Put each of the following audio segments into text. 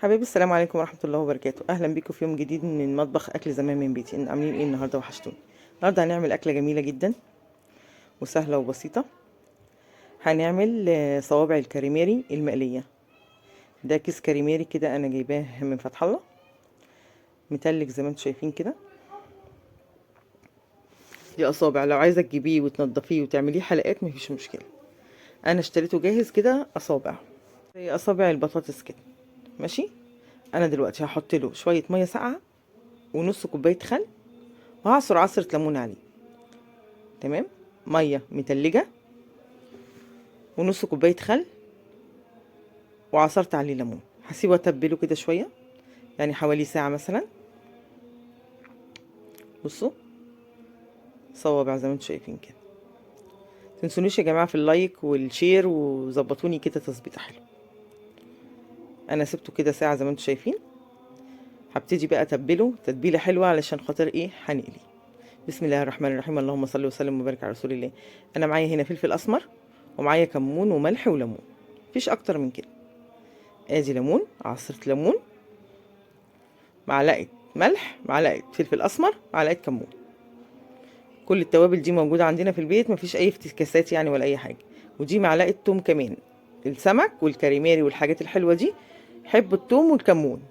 حبايبي، السلام عليكم ورحمة الله وبركاته. أهلا بيكم في يوم جديد من مطبخ أكل زمان من بيتي. إن عاملين إيه النهاردة؟ وحشتوني. النهاردة هنعمل أكلة جميلة جدا وسهلة وبسيطة. هنعمل صوابع الكاليماري المقلية. ده كيس كاليماري كده أنا جايباه من فتح الله، متلج زي ما انتم شايفين كده. دي أصابع، لو عايزة تجيبيه وتنضفيه وتعمليه حلقات مفيش مشكلة. أنا اشتريته جاهز كده أصابع، زي أصابع البطاطس كده. ماشي. انا دلوقتي هحط له شوية مية ساقعه ونص كوباية خل، وهعصر عصره ليمون عليه. تمام. مية متلجه ونص كوباية خل، وعصرت عليه ليمون. هسيبه اتبله كده شوية، يعني حوالي ساعة مثلا. بصوا صوابع زي ما انتم شايفين كده. متنسونيش يا جماعة في ال like وال share، وظبطوني كده تظبيطه حلوة. انا سبته كده ساعة زي ما انتم شايفين. هبتدي بقى اتبله تتبيله حلوة علشان خاطر ايه؟ هنقلي. بسم الله الرحمن الرحيم، اللهم صل وسلم وبارك على رسول الله. انا معايا هنا فلفل اسمر، ومعايا كمون وملح وليمون، مفيش اكتر من كده. ادي ليمون، عصره ليمون، معلقه ملح، معلقه فلفل اسمر، معلقه كمون. كل التوابل دي موجودة عندنا في البيت، مفيش اي افتكاسات يعني ولا اي حاجة. ودي معلقه توم كمان. السمك والكاليماري والحاجات الحلوة دي حب التوم والكمون.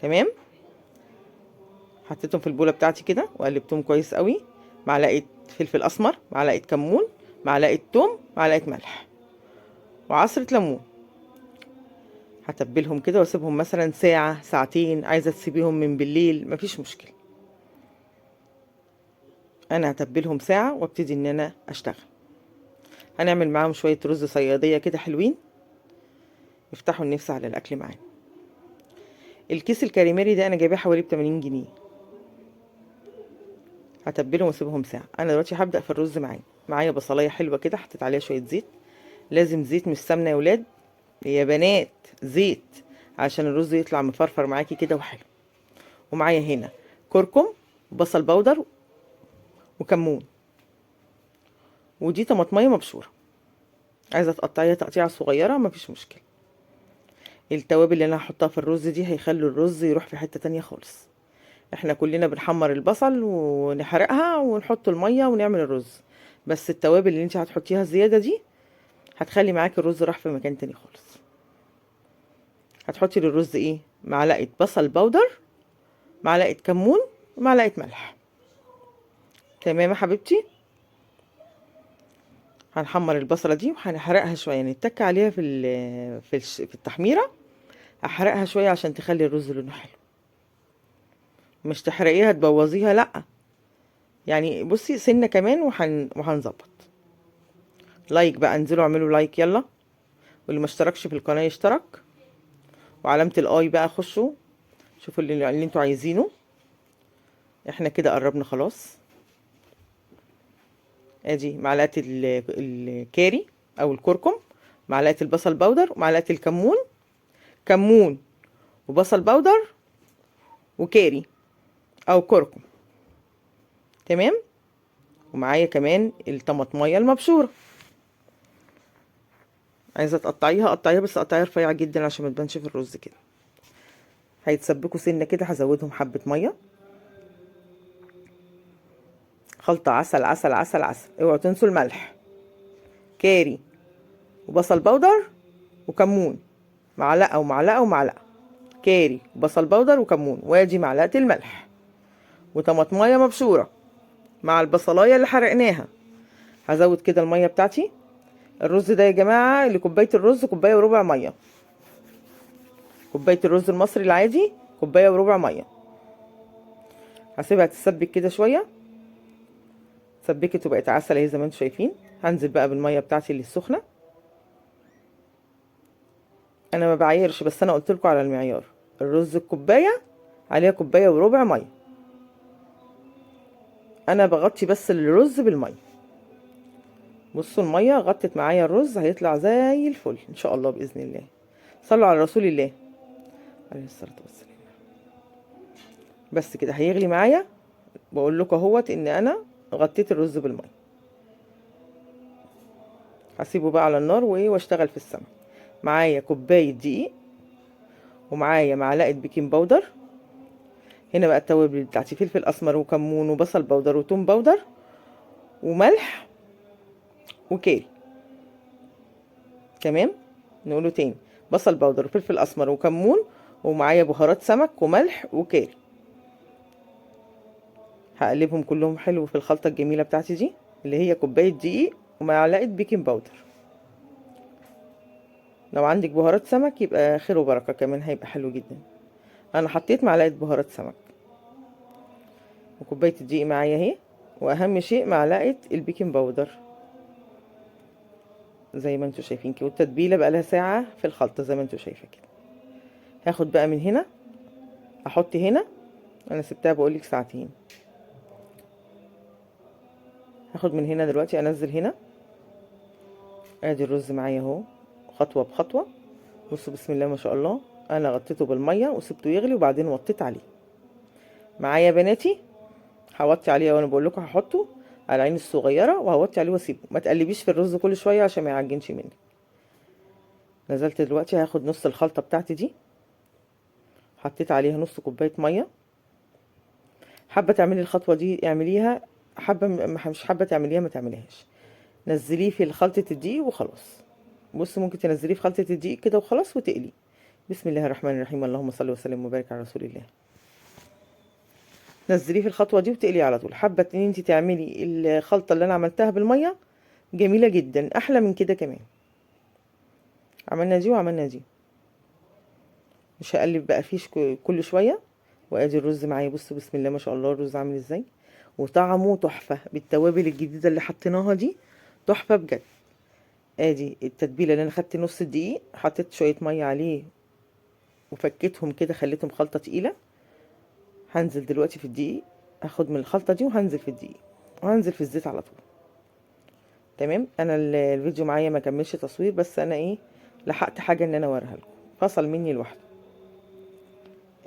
تمام. حطيتهم في البوله بتاعتي كده وقلبتهم كويس قوي. معلقه فلفل اسمر، معلقه كمون، معلقه توم، معلقه ملح، وعصره ليمون. هتبلهم كده واسيبهم مثلا ساعة ساعتين. عايزه تسيبيهم من بالليل مفيش مشكلة. انا هتبلهم ساعة وابتدي ان انا اشتغل. هنعمل معاهم شوية رز صياديه كده حلوين، يفتحوا النفس على الاكل معانا. الكيس الكاليماري ده انا جايباه حوالي ب 80 جنيه. هتبلهم واسيبهم ساعة. انا دلوقتي هبدا في الرز. معايا بصلايه حلوة كده، حطيت عليها شوية زيت. لازم زيت مش سمنه يا ولاد يا بنات، زيت عشان الرز يطلع مفرفر معاكي كده وحلو. ومعايا هنا كركم وبصل بودر وكمون، ودي طماطميه مبشوره. عايزه تقطعيها تقطيعه صغيرة مفيش مشكلة. التوابل اللي انا هحطها في الرز دي هيخلوا الرز يروح في حتة تانية خالص. احنا كلنا بنحمر البصل ونحرقها ونحط المية ونعمل الرز، بس التوابل اللي انت هتحطيها زيادة دي هتخلي معاك الرز راح في مكان تاني خالص. هتحطي للرز ايه؟ معلقه بصل بودر، معلقه كمون، ومعلقة ملح. تمام يا حبيبتي. هنحمر البصله دي وهنحرقها شوية، نتك عليها في التحميره. هحرقها شوية عشان تخلي الرز لونه حلو. مش تحرقيها تبوظيها، لا، يعني بصي سنة كمان وهنظبط. like بقى، انزلوا اعملوا like يلا، واللي ما اشتركش في القناة يشترك، وعلامة ال i بقى خشوا شوفوا اللي انتوا عايزينه. احنا كده قربنا خلاص. ادي معلقه الكاري او الكركم، معلقه البصل بودر، ومعلقة الكمون، كمون وبصل بودر وكاري او كركم. تمام. ومعايا كمان الطماطميه المبشوره. عايزه تقطعيها قطعيها، بس قطعيها رفيعة جدا عشان ما تبانش في الرز كده. هيتسبكوا سنة كده، هزودهم حبه مية. خلطه عسل عسل عسل عسل، اوعوا تنسوا الملح. كاري وبصل بودر وكمون، معلقه ومعلقة ومعلقة. كاري وبصل بودر وكمون، وادي معلقه الملح، وطماطميه مبشوره مع البصلايه اللي حرقناها. هزود كده المية بتاعتي. الرز ده يا جماعة لكوبايه الرز كوباية وربع مية. كوباية الرز المصري العادي كوباية وربع مية. هسيبها تتسبك كده شوية. سبكت وبقت عسل اهي زي ما انتم شايفين. هنزل بقى بالمية بتاعتي اللي السخنة. انا ما بعايرش، بس انا قلت لكم على المعيار. الرز الكوباية عليها كوباية وربع مية. انا بغطي بس الرز بالمية. بصوا المية غطت معايا الرز، هيطلع زي الفل ان شاء الله باذن الله. صلوا على رسول الله عليه الصلاة والسلام. بس كده هيغلي معايا. بقول لكم اهوت ان انا غطيت الرز بالمية. هسيبه بقى على النار واشتغل في السمك. معايا كوباية دقيق، ومعايا معلقه baking powder. هنا بقى التوابل بتاعتي فلفل اسمر وكمون وبصل powder وتوم powder وملح وكاري. تمام، نقوله تاني: بصل powder وفلفل اسمر وكمون، ومعايا بهارات سمك وملح وكاري. هقلبهم كلهم حلو في الخلطة الجميلة بتاعتي دي اللي هي كوباية دقيق ومعلقة baking powder. لو عندك بهارات سمك يبقى خير وبركة، كمان هيبقى حلو جدا. انا حطيت معلقة بهارات سمك وكوباية الدقيق معايا اهي، واهم شيء معلقة ال baking powder زي ما انتوا شايفين كده. والتتبيلة بقى لها ساعة في الخلطة زي ما انتوا شايفة كده. هاخد بقى من هنا احط هنا، انا سبتها بقولك ساعتين. هاخد من هنا دلوقتي انزل هنا. ادي الرز معايا اهو خطوة بخطوة. بصوا بسم الله ما شاء الله، انا غطيته بالمية وسبته يغلي وبعدين وطيت عليه. معايا يا بناتي هوطي عليه، وانا بقول لكم هحطه على العين الصغيرة وهوطي عليه واسيبه. ما تقلبيش في الرز كل شوية عشان ما يعجنش منك. نزلت دلوقتي هاخد نص الخلطة بتاعتي دي، حطيت عليها نص كوباية مية. حابة تعملي الخطوة دي اعمليها، حابة مش حابة تعمليها ما تعمليهاش. نزليه في خلطه الدقيق وخلاص. بصوا ممكن تنزليه في خلطه الدقيق كده وخلاص وتقليه. بسم الله الرحمن الرحيم، اللهم صل وسلم وبارك على رسول الله. نزليه في الخطوة دي وتقليه على طول. حابة ان انت تعملي الخلطة اللي انا عملتها بالمية، جميلة جدا، احلى من كده كمان. عملنا دي وعملنا دي، مش هقلب بقى فيش كل شوية. وادي الرز معايا، بصوا بسم الله ما شاء الله الرز عامل ازاي، وطعمه تحفة بالتوابل الجديدة اللي حطيناها دي، تحفة بجد. ادي التتبيله اللي انا خدت نص دقيق، حطيت شوية مية عليه وفكيتهم كده، خليتهم خلطه تقيلة. هنزل دلوقتي في الدقيق، هاخد من الخلطة دي وهنزل في الدقيق وهنزل في الزيت على طول. تمام. انا الفيديو معايا ما كملش تصوير، بس انا لحقت حاجة ان انا اوريها لكم، فصل مني لوحده.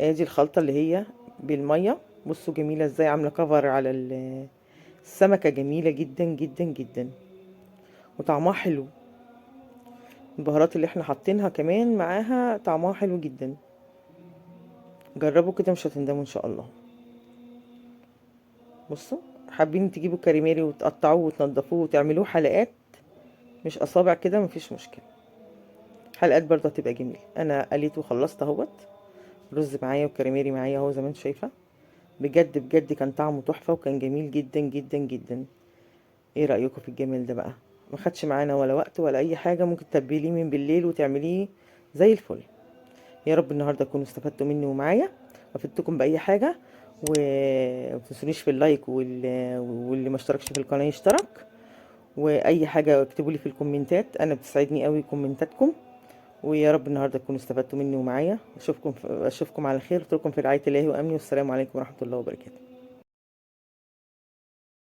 ادي الخلطة اللي هي بالمية، بصوا جميلة ازاي، عامله كفر على السمكة، جميلة جدا جدا جدا وطعمها حلو. البهارات اللي احنا حاطينها كمان معاها طعمها حلو جدا. جربوا كده مش هتندموا ان شاء الله. بصوا حابين تجيبوا كاريماري وتقطعوه وتنضفوه وتعملوه حلقات مش اصابع كده، مفيش مشكلة، حلقات برضه هتبقى جميلة. انا قليت وخلصت اهوت، رز معايا وكاريماري معايا اهو زي ما انتم شايفه. بجد بجد كان طعمه تحفة وكان جميل جدا جدا جدا. ايه رايكم في الجمال ده بقى؟ ما خدش معانا ولا وقت ولا اي حاجة، ممكن تتبليه من بالليل وتعمليه زي الفل. يا رب النهارده تكونوا استفدتوا مني ومعايا وافدتكم باي حاجة. وما تنسونيش في ال like، واللي ما اشتركش في القناة يشترك، واي حاجة اكتبوا لي في الكومنتات، انا بتسعدني قوي كومنتاتكم. ويا رب النهارده تكونوا استفدتوا مني ومعايا. اشوفكم على خير، اترككم في رعاية الله وامنه، والسلام عليكم ورحمة الله وبركاته.